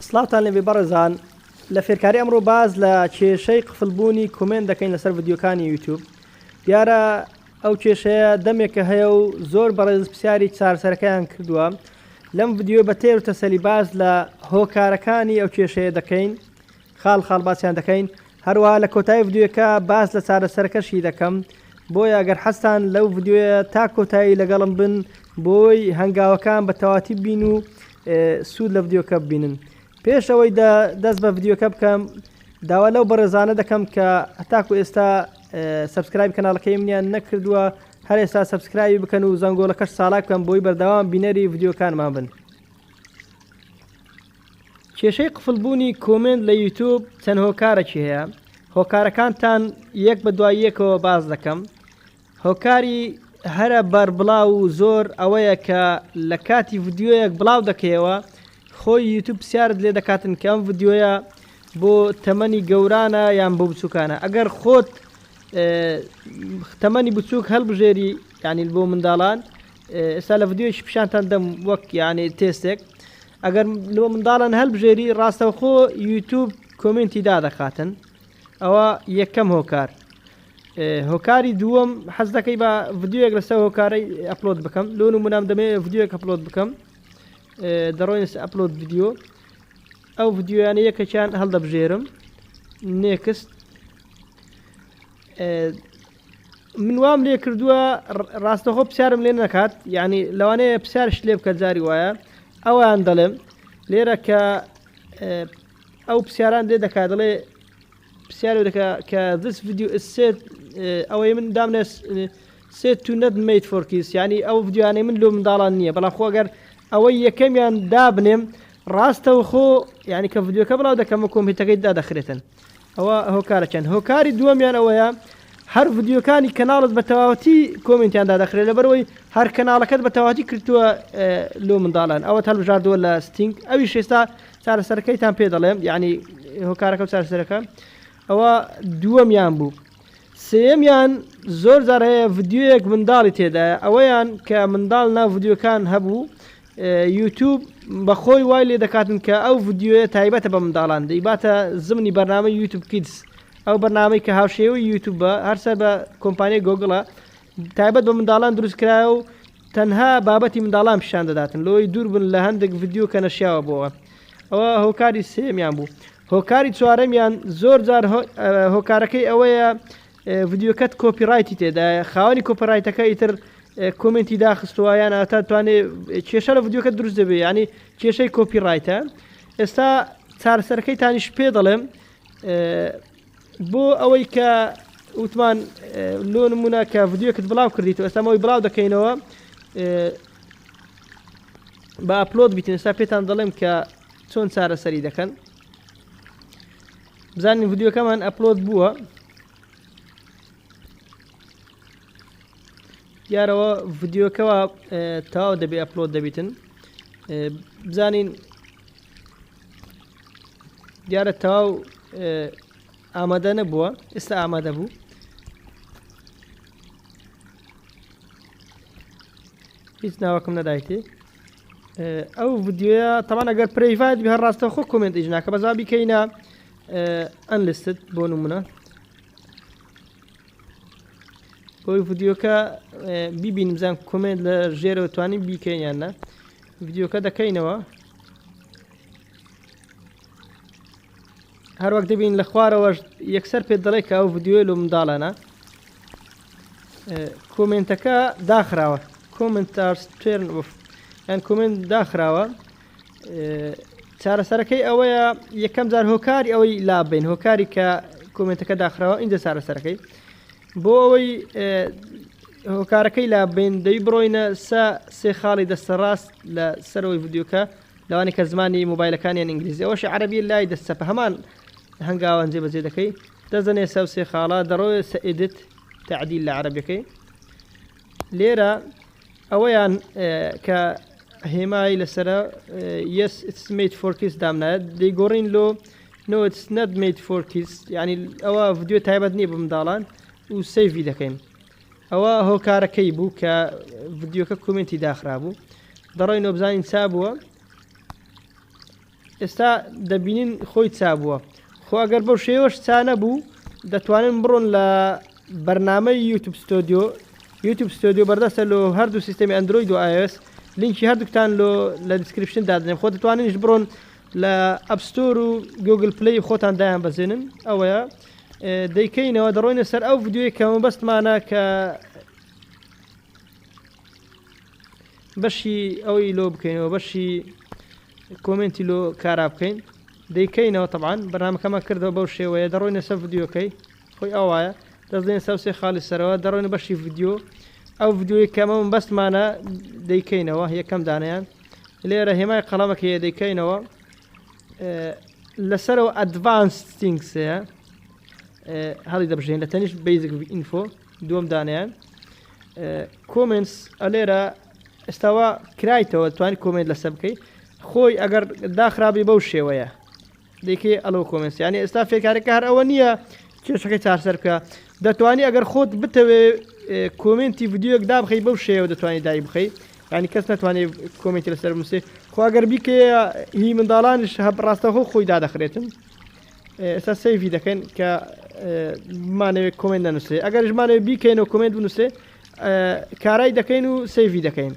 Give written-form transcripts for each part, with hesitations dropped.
سڵاوتان لێبێ بەڕێزان لە فێرکاری ئەمڕۆ باس لە کێشەی قفلبوونی comment دەکەین لەسەر ڤیدیۆکانی یوتیوب دیارە ئەو کێشەیە دەمێکە هەیە و زۆر بەڕێز پرسیاری چارەسەرەکەیان کردووە لەم ڤیدیۆ بە تێر و تەسەلی باس لە هۆکارەکانی ئەو کێشەیە دەکەین خاڵ خاڵ باسیان دەکەین هەروەها لە کۆتایی ڤیدیۆکە باس لە چارەسەرەکەشی دەکەم بۆیە ئەگەر حەزتان لەو ڤیدیۆیە تا کۆتایی لەگەڵم بن بۆی هەنگاوەکان بە تەواتی بین و سوود لە ڤیدیۆکە ببینن پێش ئەوەی دەست بە ڤیدیۆکە بکەم داوا لەو بەڕێزانە دەکەم کە هەتاکو ئێستا subscribe کەناڵەکەی منیان نەکردووە هەر ئێستا subscribe ی بکەن و زەنگۆڵەکەش چالاک بکەن بۆی بەردەوام بینەری ڤیدیۆکانمان بن. کێشەی قفڵبوونی comment لە یوتوب چەند هۆکارەکی هەیە هۆکارەکانتان یەک بە دوای یەکەوە باس دەکەم هۆکاری هەرە بەربڵاو و زۆر ئەوەیە کە لە کاتی ڤیدیۆیەک بڵاو دەکەیەوە خۆی یوتوب پرسیارت لێ دەکاتن کە ئەم ڤیدیۆیە بۆ تەمەنی گەورانە یان بۆ بچووکانە ئەگەر خۆت تەمەنی بچووک هەڵبژێری یعنی بۆ منداڵان ئێستا لە ڤیدیۆیەکی پیشانتان دەم وەک یعنی تێستێک ئەگەر لۆ منداڵان هەلبژێری ڕاستەوخۆ یوتوب comment ی دادەخاتن ئەوە یەکەم هۆکار هۆکاری دووەم حەز دەکەی بە ڤیدیۆیەک لەسەر هۆکارەی upload بکەم لۆ نمونام دەمێ ڤیدیۆیەک upload بکەم دەڕۆین upload video ئەو ڤیدیۆیانە یەکەکیان هەڵدەبژێرم next من وام لێ کردووە ڕاستەخۆ پرسیارم لێ نەکات یعنی لەوانەیە پرسیارش لێ بکە جاری وایە ئەوان دەڵێم لێرە کە ئەو پرسیاران لێ دەکات دەڵێ پرسیار دەکە کە this video is set ئەوەی من دامنێ set to not made for kids یعنی ئەو ڤیدیۆیانەی من لۆ منداڵان نییە بەڵام خۆ ئەگەر ئەوەی یەکەمیان دابنێم ڕاستەوخۆ یعنی کە ڤیدیۆکە بڵاو دەکەمە کۆمپیوتەکەی دادەخرێتن ئەوە هۆکارەکەن هۆکاری دووەمیان ئەوەیە هەر ڤیدیۆکانی کەناڵت بە تەواوەتی comment یان دادەخرێت لەبەرەوەی هەر کەناڵەکەت بە تەواتی کردووە لۆ منداڵان ئەوە هەڵبژاردووە لە setting ئەوی شێستا چارەسەرەکەیتان پێ دەڵێم یعنی هۆکارەکە و چارەسەرەکە ئەوە دووەمیان بوو سێیەمیان زۆر جار هەیە ڤیدیۆیەک منداڵی تێدایە ئەوەیان کە منداڵ ناو ڤیدیۆکان هەبوو یوتیوب بەخۆی وای لێ دەکاتن کە ئەو ڤیدیۆیە تایبەتە بە منداڵان دەیباتە زمنی بەرنامەی YouTube Kids ئەو بەرنامەی کە هاوشێوەی یوتیوب بە هەر سەر بە کۆمپانیای گۆگڵە تایبەت بە منداڵان دروست کرایە و تەنها بابەتی منداڵان پیشان دەداتن لۆی دوور بن لە هەندێک ڤیدیۆ کە نەشیاوە بۆوە ئەوە هۆکاری سێمیان بوو هۆکاری چوارەمیان زۆر جار هۆکارەکەی ئەوەیە ڤیدیۆکەت copyright ی تێدایە خاوەنی copyright ەکە ئیتر comment ی داخستووە یان ئەتا توانێ کێشە لە ڤیدیۆکە دروست دەبێ ینی کێشەی copyright ە ئێستا چارەسەرەکەی تانیش پێ دەڵێم بۆ ئەوەی کە وتمان لۆ نمونە کە ڤیدیۆکت بڵاو کردیت و ئێستا ئەوەی بڵاو دەکەینەوە بە upload بیتن ئێستا پێتان دەڵێم کە چۆن چارەسەری دەکەن بزانین ڤیدیۆکەمان upload بووە دیارەوە ڤیدیۆکەوە تەواو دەبێ upload دەبیتن بزانین دیارە تەواو ئامادە نەبووە ئێستا ئامادە بوو هیچ ناوەکەم نەدایتێ ئەو ڤیدیۆیە تەمان ئەگەر private بێ هەر ڕاستەوخۆ comment ئیش ناکە بەزا بیکەینە unlisted بۆ نمونە بۆی ڤیدیۆکە بیبینم بزان comment لە ژێرەوە توانین بیکەین یان نا ڤیدیۆکە دەکەینەوە هەروەک دەبین لە خوارەوەش یەکسەر پێت دەڵێ کە ئەو ڤیدیۆی لۆ منداڵانە comment ەکە داخراوە comment are turned off یان comment داخراوە چارەسەرەکەی ئەوەیە یەکەم جار هۆکاری ئەوەی لابین هۆکاری کە comment ەکە داخراوە ئینجا چارەسەرەکەی بۆ ئەوەی هۆکارەکەی لابین دەی بڕۆینە سە سێ خاڵی دەستە ڕاست لە سەرەوەی ڤیدیۆکە لەوانی کە زمانی مۆبایلەکانیان ئینگلیزی ئەوەش عەرەبی لای دەست چەپە هەمان هەنگاوان جێبەجێ دەکەی دەزەنێ سە سێ خاڵە دەڕۆێ سە edit تعدیل لە عەرەبیەکەی لێرە ئەوەیان کە هێمای لەسرە yes it's made for kids دامنایە دەیگۆڕین لۆ no it's not made for kids یعنی ئەوە ڤیدیۆ تایبەت نییە بە منداڵان و save ی دەکەین ئەوە هۆکارەکەی بوو کە ڤیدیۆکە comment ی داخرابوو دەڕۆینەوە بزانین چا بووە. ئێستا دەبینین خۆی چا بووە خۆ ئەگەر بەو شێوەش چا نەبوو دەتوانن بڕۆن لە بەرنامەی یوتوب ستۆدیۆ یوتوب ستۆدیۆ بەردەستە لۆ هەردوو سیستەمی ئەندرۆید و iOS لینکی هەردووکتان لۆ لە description دادنێم خۆ دەتواننیش بڕۆن لە App Store و Google Play خۆتان دایان بەزێنن ئەوەیە دەیکەینەوە دەڕۆینە سەر ئەو ڤیدیۆی کە مەبەستمانە کە بەشی ئەوەی لۆ بکەینەوە بەشی کۆمێنتی لۆ کارا بکەین دەیکەینەوە تەبان بەرنامەکەمان کردەوە بەو شێوەیە دەڕۆینە سەر ڤیدیۆکەی خۆی ئەوایە دەست دێن سەر سێ خاڵی سەرەوە دەڕۆینە بەشی ڤیدیۆ ئەو ڤیدیۆی کەمە بەستمانە دەیکەینەوە یەکەم دانیان لێرە هێمای قەڵەمەکە هەیە دەیکەینەوە لەسەرەوە advanced settings هەیە هەڵی دەبژێن لە تەنیشت basic info دووەم دانیان comments ئەلێرە ئێستاوا کرایتەوە توانی comment لەسەر بکەیت خۆی ئەگەر داخرابی بەو شێوەیە دەیکەی allow comments یانی ئێستا فێرکارەکە هەر ئەوە نییە کێشەکەی چارسەر بکە دەتوانی ئەگەر خۆت بتەوێ کۆمێنتی ڤیدیۆیەک دابخەی بەو شێوە دەتوانی دای بخەی ینی کەس ناتوانێت کۆمێنتی لەسەر بنووسێ خۆ ئەگەر بیکەیە هی منداڵانیش هەب ڕاستەخۆ خۆی دادەخرێتن ئێستا save ی دەکەین کە بمانەوێت کۆمێنت نەنووسێ ئەگەر ژمانەوێت بیکەینەوە کۆمێنت بنووسێ کارای دەکەین و save ی دەکەین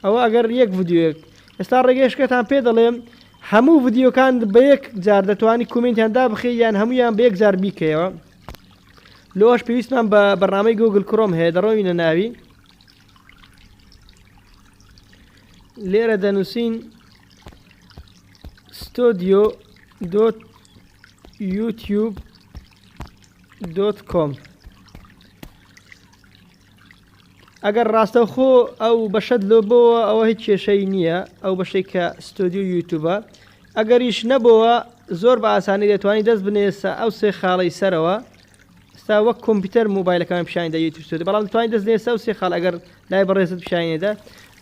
ئەوە ئەگەر یەک ڤیدیۆیەک ئێستا ڕێگەیشکەتان پێ دەڵێم هەموو ڤیدیۆکان بە یەک جار دەتوانی کۆمێنتیان دابخەی یان هەموویان بە یەک جار بیکەیەوە لۆش پێویستمان بە بەرنامەی Google Chrome هەیە دەڕۆینە ناوی لێرە دەنووسین studio dot YouTube dot com ئەگەر ڕاستەوخۆ ئەو بەشەت لۆ بۆوە ئەوە هیچ کێشەی نییە ئەو بەشەی کە ستۆدیۆ یوتوبە ئەگەریش نەبۆوە زۆر بە ئاسانی دەتوانی دەست بنێسە ئەو سێ خاڵەی سەرەوە ستا وەک کۆمپیوتەر مۆبایلەکان پیشانی دە YouTube Studio بەڵام دەتوانی دەست بنێسە ئەو سێ خاڵ ئەگەر لای بەڕێزت پیشانی نەدا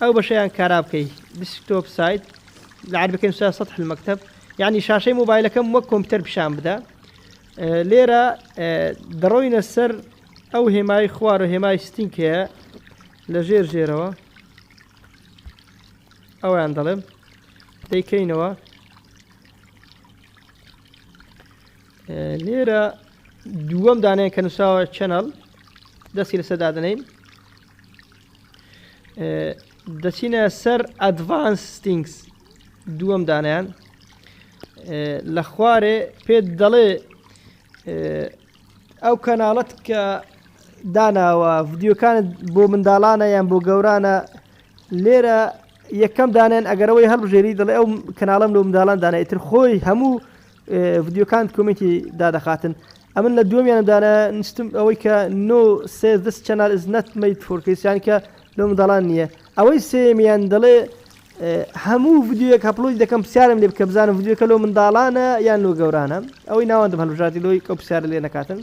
ئەو بەشەیان کارا بکەی desktop site لە عەربەکەی نووسرا سطح المكتب یعنی شاشەی مۆبایلەکەم وەک کۆمپیوتەر پیشان بدە لێرە دەڕۆینە سەر ئەو هێمای خوار و هێمای setting هەیە لە ژێر ژێرەوە ئەویان دەڵێم دەیکەینەوە لێرە دووەم دانەیە کە نووسراوە channel دەستی لەسەر دادنین دەچینە سەر advanced settings دووەم دانیان لە خوارێ پێت دەڵێ ئەو کەناڵەت کە داناوە ڤیدیۆکانت بۆ منداڵانە یان بۆ گەورانە لێرە یەکەم دانێن ئەگەرەوەی هەڵبژێری دەڵێ ئەو کەناڵم لۆ منداڵان دانا ئیتر خۆی هەموو ڤیدیۆکانت کۆمێنتی دادەخاتن ئەمن لە دووەمیانم دانا نووسم ئەوەی کە no says this channel is not made for kids یانی کە لۆ منداڵان نییە ئەوەی سێیەمیان دەڵێ هەموو ڤیدیۆیەک upload ی دەکەم پرسیارم لێ بکە بزانم ڤیدیۆکە لۆ منداڵانە یان لۆ گەورانە ئەوەی ناوەندم هەڵبژاردی لۆی ئەو پرسیارە لێ نەکاتن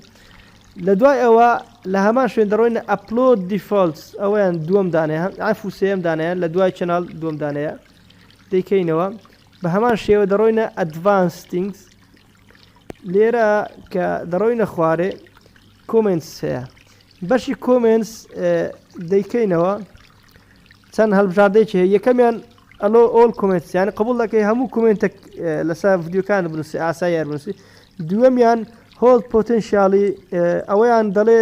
لە دوای ئەوە لە هەمان شوێن دەڕۆینە upload defaults ئەوەیان دووەم دانەیە عەفو سێیەم دانەیە لە دوای channel دووەم دانەیە دەیکەینەوە بە هەمان شێوە دەڕۆینە advanced settings لێرە کە دەڕۆینە خوارێ comments هەیە بەشی comments دەیکەینەوە چەند هەڵبژاردەیەکی هەیە یەکەمیان allow all comments یانی قبول دەکەی هەموو کۆمێنتێک لەسەر ڤیدیۆکان بنووسی ئاسایی هەر بنووسی دووەمیان hold potentially ئەوەیان دەڵێ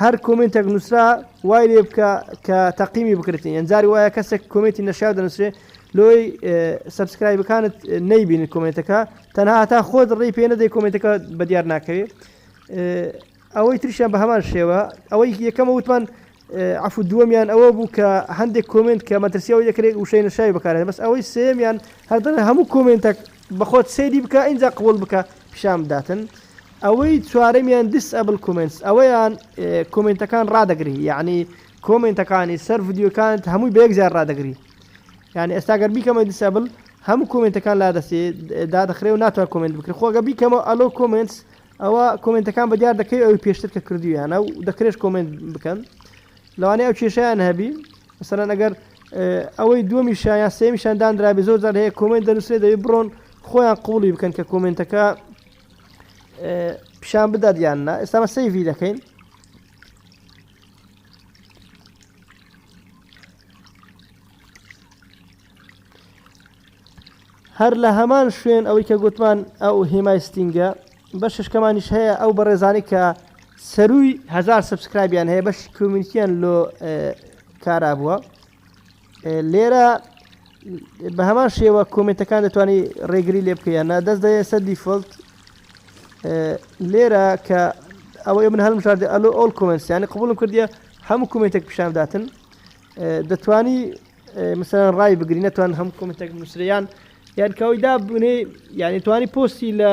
هەر کۆمێنتێک نووسرا وای لێ بکە کە تەقیمی بکرێتین یان جاری وایە کەسێک کۆمێنتی نەشیاو دەنووسرێ لۆی subscribe ەکانت نەیبینن کۆمێنتەکە تەنها هەتا خۆت ڕێی پێ نەدەی کۆمێنتەکە بە دیار ناکەوێت ئەوەی تریشیان بە هەمان شێوە ئەوەی یەکەمە وتمان عەفو دووەمیان ئەوە بوو کە هەندێک کۆمێنت کە مەترسی ئەوەی دەکرێت وشەی نەشاوی بەکارهێنێت بەس ئەوەی سێیەمیان هەر دەڵێ هەموو کۆمێنتەک بەخۆت سەیری بکە ئینجا قبوڵ بکە پیشان بداتن ئەوەی چوارەمیان disable comments ئەوەیان کۆمێنتەکان ڕادەگری یعنی کۆمێنتەکانی سەر ڤیدیۆکانت هەمووی بە یەکجار ڕادەگری یعنی ئێستا گەر بیکەمە disable هەموو کۆمێنتەکان لا دەسێ دادەخرێ و ناتوان کۆمێنت بکرێت خۆگە بیکەمە allow comments ئەوە کۆمێنتەکان بە دیار دەکەی ئەوی پێشتر کە کردویانە و دەکرێش کۆمێنت بکەن لەوانەیە ئەو کێشیان هەبی مەسەلەن ئەگەر ئەوەی دووەمیشان یان سێمیشان دانرابێ زۆر جار هەیە کۆمێنت دەنووسێ دەبێ بڕۆن خۆیان قوڵی بکەن کە کۆمێنتەکە پیشان بدات یان نا ئێستا بە save ی دەکەین هەر لە هەمان شوێن ئەوەی کە گوتمان ئەو هێمای setting ە بەششکەمانیش هەیە ئەو بەڕێزانی کە سەروی هزار subscribe یان هەیە بەشی community یان لۆ کارا بووە لێرە بە هەمان شێوە comment ەکان دەتوانی ڕێگری لێ بکەیە نا دەست دەیە سەر default لێرە کە ئەوەی من هەڵمژاردە allow all comments یانی قبولم کردیە هەموو comment ێک پیشان بداتن دەتوانی مثلەن ڕای بگری نەتوان هەموو comment ێک بنووسریان یان کەەوەی دا بنێ یعنی توانی پۆستی لە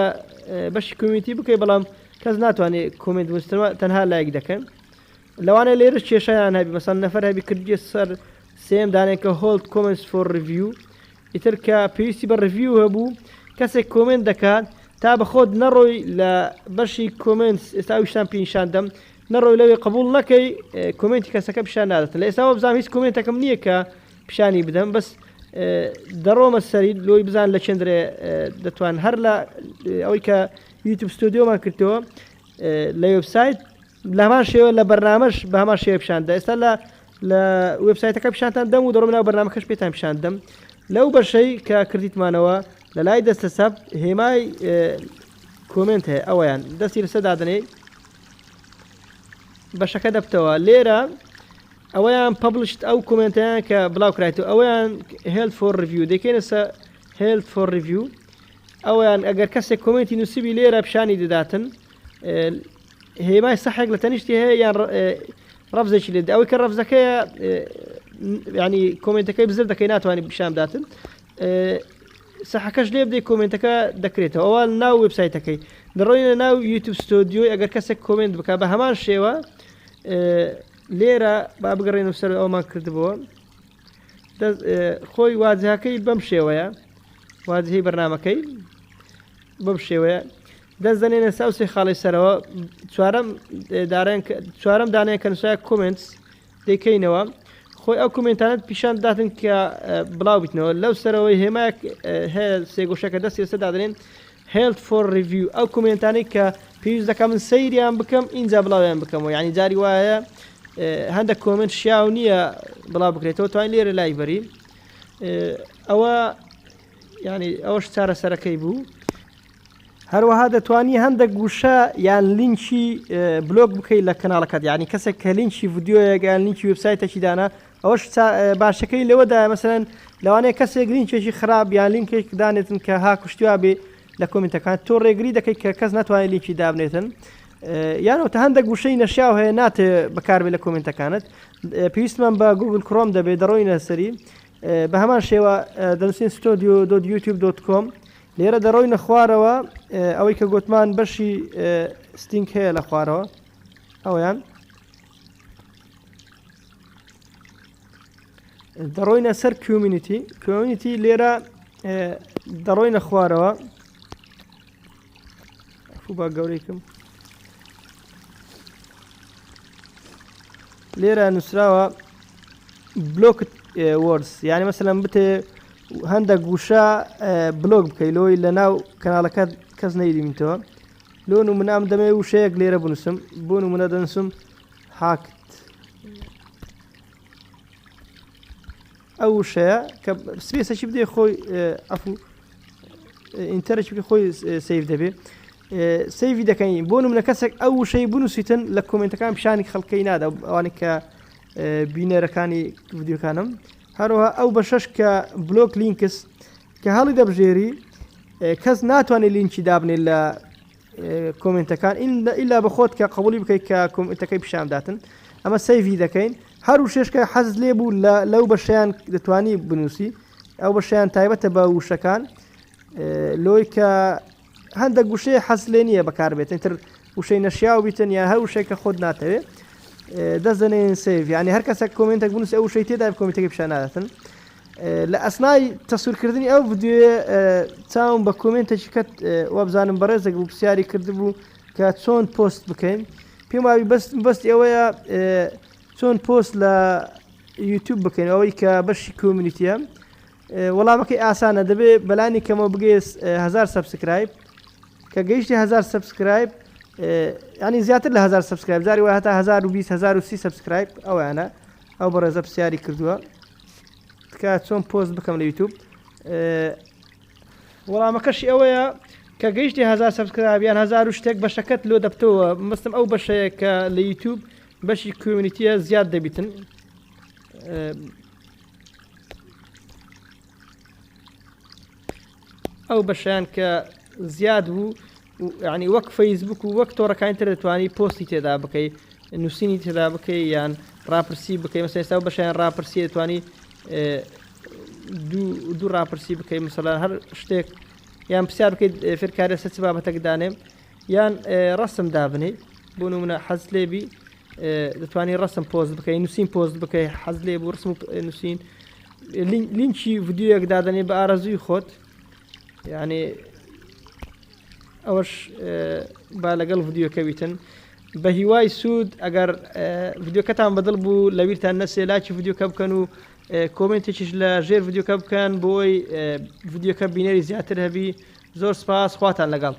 بەشی community بکەی بەڵام کەس ناتوانێت comment بنووسنەوە تەنها لایک دەکەن لەوانەیە لێرەش کێشەیان هەبی مەسەن نەفەر هەبی کردیە سەر سێم دانێ کە hold comments for review ئیتر کە پێویستی بە review هەبوو کەسێک comment دەکات تا بە خۆت نەڕۆی لە بەشی comments ئێستا ویشتان پێ نیشان دەم نەڕۆی لەوێ قبول نەکەی comment ی کەسەکە پیشان نادەتن لە ئێستاوە بزانام هیچ comment ەکەم نییە کە پیشانی بدەم بەس دەڕۆمە سەری لۆی بزان لە چێندرێ دەتوان هەر لە ئەوەی کە YouTube Studio مان کردەوە لە وبسایت لە هەمان شێوە لە بەرنامەش بە هەمان شێوە پیشان دە ئێستا لە لە وێبسایتەکە پیشانتان دەم و دەڕۆم ناو بەرنامەکەش پێتان پیشان دەم لەو بەشەی کە کردیتمانەوە لە لای دەستە چەپ هێمای comment هەیە ئەویان دەستی لەسەر دادنێ بەشەکە دەبتەوە لێرە ئەوەیان published ئەو comment ەیان کە بڵاو کرایتەوە ئەویان held for review دەکەینە سە held for review ئەویان ئەگەر کەسێک comment ی نووسیبی لێرە پیشانی دەداتن هێمای سەحێک لە تەنیشتی هەیە یان ڕەفزێکی لێ ئەوەی کە ڕەفزەکەیە ینی comment ەکەی بزر دەکەی ناتوانانی پیشان بداتن سەحەکەش لێ بدەی comment ەکە دەکرێتەوە ئەوە ناو وبسایتەکەی دەڕۆینە ناو YouTube Studio ی ئەگەر کەسێک comment بکە بە هەمان شێوە لێرە با بگەڕێن و سەر ئەومان کردبووە خۆی واجهەکەی بەم شێوەیە واجهی بەرنمەکەی بەم شێوەیە دەست دەنێنە سەر ئەو سێ خاڵەی سەرەوە چوارەم دارێن چوارەم دانەیە کە نووسرایە comments دەیکەینەوە خۆی ئەو comment انەت پیشان داتن کە بڵاو بیتنەوە لەو سەرەوەی هێمایەک هەیە سێگۆشەکە دەست ێستا دادنێن held for review ئەو comment انەی کە پێویست دەکەم من سەیریان بکەم ئینجا بڵاویان بکەمەوە یعنی جاری وایە هەندێک comment شیاو نییە بڵاو بکرێتەوە توانین لێرە لای بەری ئەوە یعنی ئەوەش چارەسەرەکەی بوو هەروەها دەتوانی هەندێک وشە یان لینکی بلۆک بکەیت لە کەناڵەکەت یعنی کەسێک کە لینکی ڤیدیۆیەک یان لینکی وبسایتێکی دانا ئەوەش باشەکەی لەوەدا مەسەرەن لەوانەیە کەسێک لینکێکی خراپ یان لینکێک دانێتن کە ها کوشتیا بێ لە comment ەکان تۆ ڕێگری دەکەیت کە کەس ناتوانێت لینکی دابنێتن یانەوە تا هەندێک وشەی نەشیاو هەیە ناتێ بەکاربێ لە comment ەکانت پێویستمان بە Google Chrome دەبێت دەڕۆینە سەری بە هەمان شێوە دەنووسین studio dot YouTube dot com لێرە دەڕۆینە خوارەوە ئەوەی کە گوتمان بەشی setting هەیە لە خوارەوە ئەویان دەڕۆینە سەر community community لێرە دەڕۆینە خوارەوە با گەورەیکم لێرە نووسراوە blocked words یعنی مەسەلەن بتێ هەندێک وشە بلۆک بکەی لۆی لە ناو کەناڵەکە کەس نەیبینیتەوە لۆ نمونام دەمێ وشەیەک لێرە بنووسم بۆ نمونە دەنووسم hacked ئەو وشەیە کە space ەکی بدەی خۆی ئەفو enter ێکی بکە خۆی save دەبێ save ی دەکەین بۆ نمونە کەسێک ئەو وشەی بنووسیتن لە comment ەکان پیشانی خەڵکەی نادا ئەوانەی کە بینەرەکانی ڤیدیۆکانم هەروەها ئەو بەشەش کە block links کە هەڵی دەبژێری کەس ناتوانێت لینکی دابنێت لە comment ەکان ئیلا بە خۆت کە قبولی بکەیت کە comment ەکەی پیشان داتن ئەمە save ی دەکەین هەر وشێش کە حەز لێ بوو لە لەو بەشیان دەتوانی بنووسی ئەو بەشیان تایبەتە بە وشەکان لۆی کە هەندێک وشەیە حەز لێ نییە بەکاربێت تر وشەی نەشیاو بیتن یا هەر وشەی کە خۆت ناتەوێت دەست دەنێن save یعنی هەر کەسێک comment ێک بنووسێ ئەو وشەی تێدا comment ەکەی پیشان ناداتن لە ئەسنای تەسوورکردنی ئەو ڤیدیۆیە چاوم بە comment ێکی کەت وابزانم بەڕێزێک بوو پرسیاری کردبوو کە چۆن پۆست بکەین پێم وابی بەس بەست ئەوەیە چۆن پۆست لە یوتیوب بکەین ئەوەی کە بەشی community یە وەڵامەکەی ئاسانە دەبێ بەلانی کەمەوە بگەیە هزار subscribe کە گەیشتی هزار subscribe ینی زیاتر لە هزار subscribe جاری وای هەتا 1020 1030 subscribe ئەویانە ئەو بەڕێزە پرسیاری کردووە تکایە چۆن پۆست بکەم لە یوتوب. وەڵامەکەشی ئەوەیە کە گەیشتی هزار subscribe یان هزار و شتێک بەشەکەت لۆ دەبتەوە مەستم ئەو بەشەیە کە لە یوتیوب بەشی community یە زیاد دەبیتن ئەو بەشیان کە زیاد بوو یعنی وەک فەیسبوک و وەک تۆڕەکانی تر دەتوانی پۆستی تێدا بکەی نووسینی تێدا بکەی یان ڕاپرسی بکەی مەسە ئێستا بەشیان ڕاپرسی دەتوانی دوو ڕاپرسی بکەی مثلەن هەر شتێک یان پرسیار بکەیت فێرکاری لەسەر چ بابەتێک دانێم یان ڕسم دابنێ بۆ نمونە حەز لێبی دەتوانی ڕسم پۆست بکەی نووسین پۆست بکەی حەز لێ بوو ڕسم و نووسین لینکی ڤیدیۆیەک دادەنێ بە ئارەزووی خۆت یعنی ئەوەش با لەگەڵ ڤیدیۆکە بیتن بە هیوای سوود ئەگەر ڤیدیۆکەتان بەدڵ بوو لەویرتان نەسێ لاکی ڤیدیۆکە بکەن و کۆمنتێکیش لە ژێر ڤیدیۆکە بکەن بۆی ڤیدیۆکە بینەری زیاتر هەبی زۆر سپاس خواتان لەگەڵ.